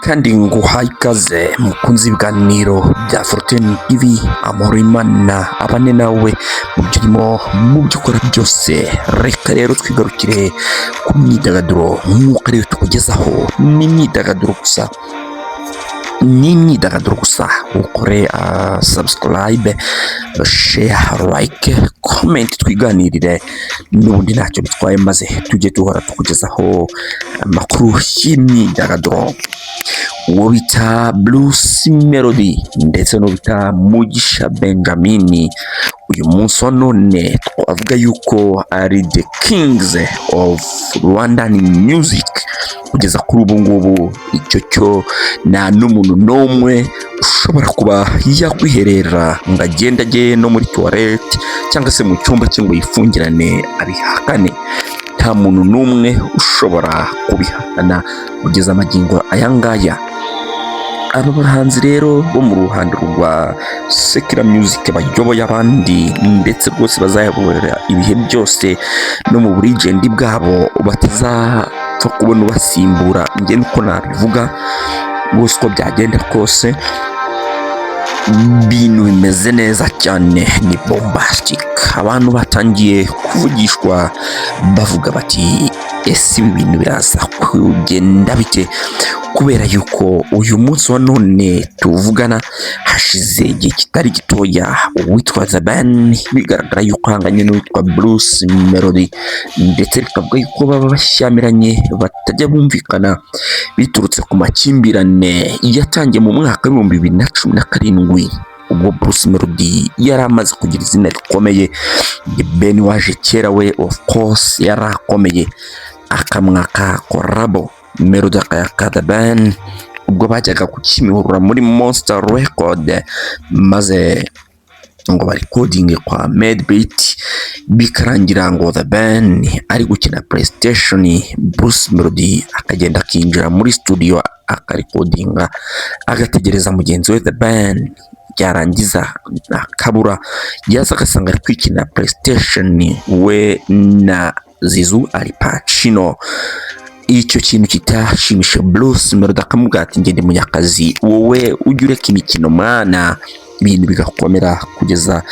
Kandi nguhaye ikaze mukunzi ibiganiro bya Fortune TV. Amahoro y'Imana abane nawe mu byo urimo, mu byo ukora byose. Reka rero twigarukire ku myidagaduro, nk'uko ariyo tukugezaho. Ni imyidagaduro gusa, ni imyidagaduro gusa. Ukore subscribe, share, like, comment, twiganirire n'ubundi ntacyo bitwaye, maze tujye duhora tukugezaho amakuru y'imyidagaduro. Uwo bita Bruce Melody ndetse n'uwo bita Mugisha Benjamin, uyu munsi wa none twavuga yuko ari the kings of Rwandan music kugeza kuri ubu ngubu. Icyo cyo nta n'umuntu n'umwe ushobora kuba yakwiherera ngo agende ajye no muri toilette cyangwa se mu cyumba cye ngo yifungirane abihakane. Nta muntu n'umwe ushobora kubihakana kugeza amagingo aya ngaya. Aba bahanzi rero bo mu ruhando rwa secular music bayoboye abandi, ndetse rwose bazayoborera ibihe byose no mu bu legend bwabo, batazapfa kubona ubasimbura. Njye nuko nabivuga rwose, uko byagenda kose ibintu bimeze neza cyane, ni bombastic. Abantu batangiye kuvugishwa bavuga bati: "Ese ibi bintu biraza kugenda bite?" Kubera yuko uyu munsi wa none tuvugana hashize igihe kitari gitoya uwitwa The Ben bigaragara yuko ahanganye n'uwitwa Bruce Melody, ndetse bikavuga yuko baba bashyamiranye, batajya bumvikana biturutse ku makimbirane yatangiye mu mwaka w'2017, ubwo Bruce Melody yari amaze kugira izina rikomeye. The Ben waje kera we, of course, yari akomeye, akamwaka collabo, Melody akayaka The Ben, ubwo bajyaga kukimihurura muri Monster Record, maze ngo barecordinge kwa Madebeat, bikarangira ngo The Ben ari gukina PlayStation, Bruce Melody akagenda akinjira muri studio akarecordinga, agategereza mugenzi we The Ben, byarangiza akabura, yaza agasanga ari kwikina PlayStation we na Zizu Al Pacino. Icyo kintu kitashimisha Bruce Melody, akamubwira ati: "Ngende munyakazi, wowe ujye ureka imikino mwana." Ibintu bigakomera kugeza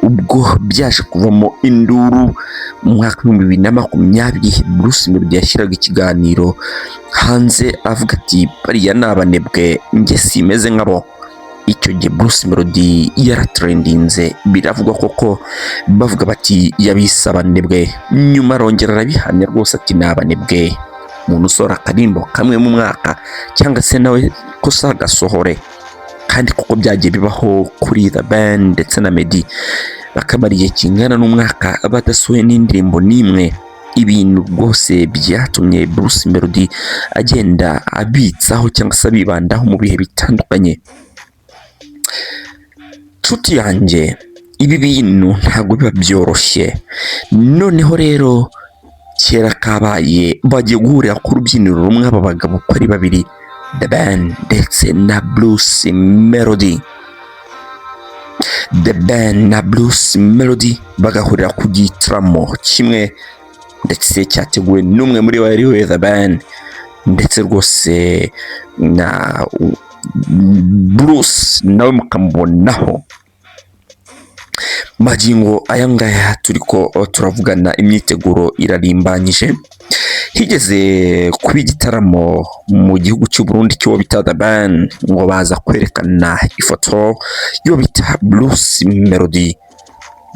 ubwo byaje kuvamo induru mu mwaka w'2020. Bruce Melody yashyiraga ikiganiro hanze avuga ati: "Bariya ni abanebwe, njye simeze nkabo." Icyo gihe Bruce Melody yaratrendinze, biravugwa koko, bavuga bati yabise abanebwe. Nyuma arongera arabihamya rwose ati: "Ni abanebwe, umuntu usohora akarimbo kamwe mu mwaka cyangwa se nawe ko si agasohore." Kandi kuko byagiye bibaho kuri The Ben ndetse na Meddy, bakamara igihe kingana n'umwaka badasohoye n'indirimbo n'imwe. Ibintu rwose byatumye Bruce Melody agenda abitsaho cyangwa se abibandaho mu bihe bitandukanye. Nshuti yanjye, ibi bintu ntabwo biba byoroshye. Noneho rero kera kabaye bagiye guhurira ku rubyiniro rumwe, aba bagabo uko ari babiri, The Ben ndetse na Bruce Melody. The Ben na Bruce Melody bagahurira ku gitaramo kimwe, ndetse cyateguwe n'umwe muri bo ari we The Ben, ndetse rwose na Bruce nawe mukamubonaho. Magingo aya ngaya turi ko turavugana, imyiteguro irarimbanyije. Higeze kuba igitaramo mu gihugu cy'u Burundi cy'uwo bita The Ben, ngo baza kwerekana ifoto y'uwo bita Bruce Melody,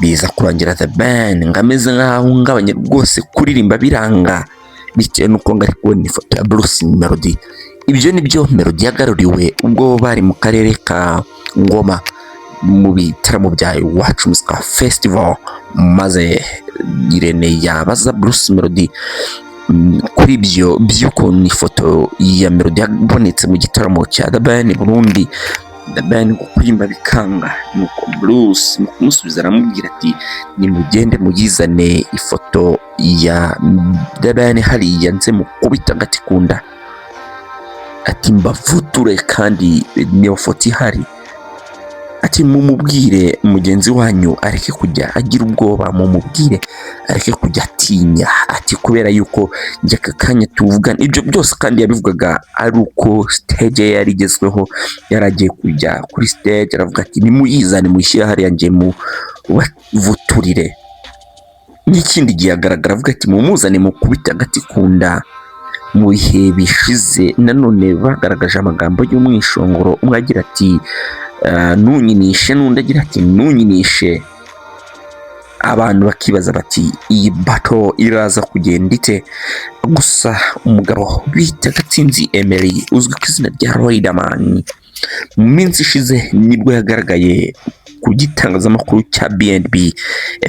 biza kurangira The Ben ngo ameze nk'aho ahungabanye rwose, kuririmba biranga bitewe n'uko ngo ari kubona ifoto ya Bruce Melody. Ibyo ni byo Melody yagaruriwe ubwo bari mu karere ka Ngoma mu bitaramo bya Iwacu Muzika Festival, maze Irene yabaza Bruce Melody kuri ibyo by'ukuntu ifoto ya Melody yabonetse mu gitaramo cya The Ben Burundi, The Ben ngo kuririmba bikanga. Nuko Bruce mu kumusubiza aramubwira ati: "Nimugende muyizane ifoto ya The Ben hariya, nze mukubita agati ku nda," ati: "Mbavuture kandi niyo foto ihari." Ati: "Mumubwire mugenzi wanyu areke kujya agira ubwoba, mumubwire areke kujya atinya." Ati: "Kubera yuko njye aka kanya tuvugana." Ibyo byose kandi yabivugaga ari uko stage ye yari igezweho, yari agiye kujya kuri stage. Aravuga ati: "Nimuyizane, muyishyire hariya, njye mubavuturire." N'ikindi gihe agaragara avuga ati: "Mumuzane mukubite agati ku nda." Mu bihe bishize nanone bagaragaje amagambo y'umwishongoro, umwe agira ati: "Ntunyinishe", n'undi agira ati: "Ntunyinishe." Abantu bakibaza bati: "Iyi battle iraza kugenda ite?" Gusa umugabo bita Gatsinzi Emery, uzwi ku izina rya Riderman, mu minsi ishize nibwo yagaragaye ku gitangazamakuru cya B&B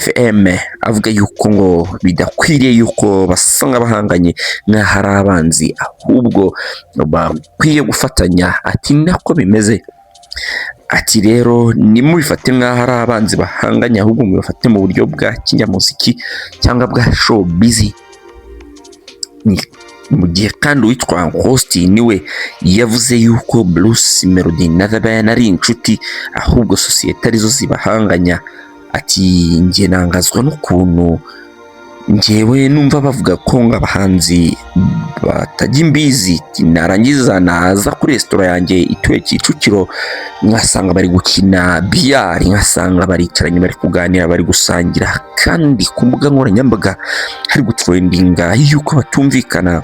FM avuga yuko ngo bidakwiriye yuko basa nk'abahanganye, nk'aho ari abanzi, ahubwo bakwiye gufatanya. Ati: "Nako bimeze." Ati: "Rero nimubifate nk'aho ari abanzi bahanganye, ahubwo mubifate mu buryo bwa kinyamuziki cyangwa bwa showbiz." Ni mu gihe kandi uwitwa Austin we yavuze yuko Bruce Melody na The Ben ari inshuti, ahubwo sosiyete arizo zibahanganya. Ati: "Njye nangazwa n'ukuntu njyewe numva bavuga ko ngo abahanzi batajya imbizi, narangiza naza kuri resitora yanjye ituye Kicukiro nkasanga bari gukina biyari, nkasanga baricaranye, bari kuganira, bari gusangira, kandi ku mbuga nkoranyambaga hari gutrendinga yuko batumvikana."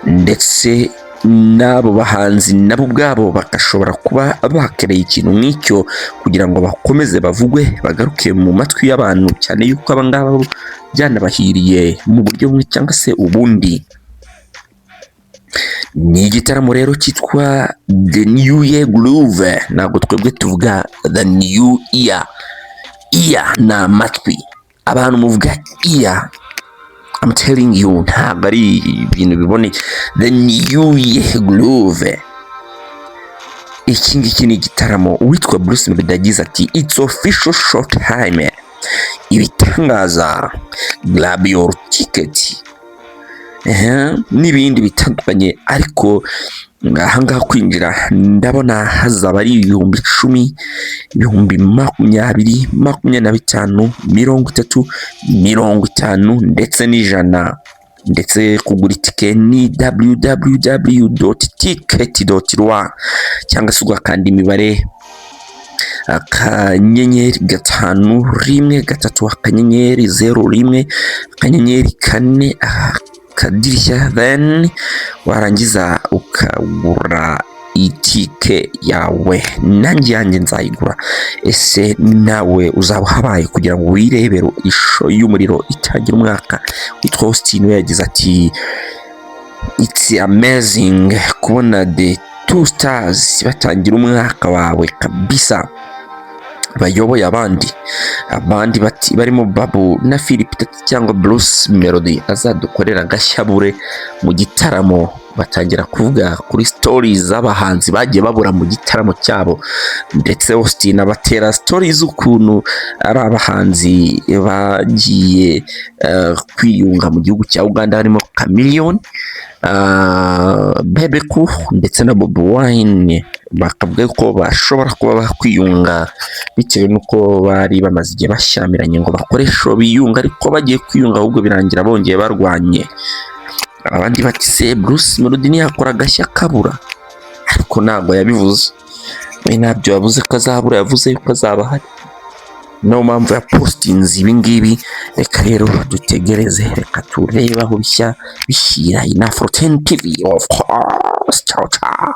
Ndetse n'abo bahanzi nabo ubwabo bagashobora kuba bakereye ikintu nk'icyo kugira ngo bakomeze bavugwe, bagaruke mu matwi y'abantu, cyane yuko aba ngaba bo byanabahiriye mu buryo bumwe cyangwa se ubundi. Ni igitaramo rero cyitwa The New Year Groove. Ntabwo twebwe tuvuga The New Year, ear ni amatwi. Abantu muvuga ear, I'm telling you, ntabwo ari ibintu biboneye. The New Year Groove, iki ngiki ni igitaramo. Uwitwa Bruce Melody yagize ati: "It's official, show time, ibitangaza, grab your ticket", n'ibindi bitandukanye. Ariko ahangaha kwinjira ndabona hazaba ari 10,000, 20,000, 25, 30, 50 ndetse n'100. Ndetse kugura itike ni www.ticket.rw, cyangwa se ugakanda imibare *513*01*04#, then warangiza ukagura itike yawe. Nanjye yanjye nzayigura. Ese nawe uzaba uhabaye kugira ngo wirebere i show y'umuriro itangira umwaka? Witwa Austin we yagize ati: "It's amazing kubona the two stars batangira umwaka wawe kabisa, bayoboye abandi." Abandi bati barimo Babu na Philip cyangwa Bruce Melody azadukorera agashyabure mu gitaramo. Batangira kuvuga kuri stories z'abahanzi bagiye babura mu gitaramo cyabo, ndetse Austin abatera stories z'ukuntu ari abahanzi bagiye kwiyunga mu gihugu cya Uganda, harimo Chameleone, Bebe Cool ndetse na Bobi Wine, bakavuga ko bashobora kuba bakwiyunga bitewe n'uko bari bamaze igihe bashyamiranye, ngo bakore show biyunga, ariko bagiye kwiyunga ahubwo birangira bongeye barwanye. Abandi bati: "Se Bruce Melody ntiyakora agashya kabura?" Ariko ntabwo yabivuze we, ntabyo yavuze ko azabura, yavuze yuko azaba ahari. Niyo mpamvu yapostinze ibi ngibi. Reka rero dutegereze, reka turebe aho bishya bishyira. Ina Afro 10 TV, of course. Ciao ciao.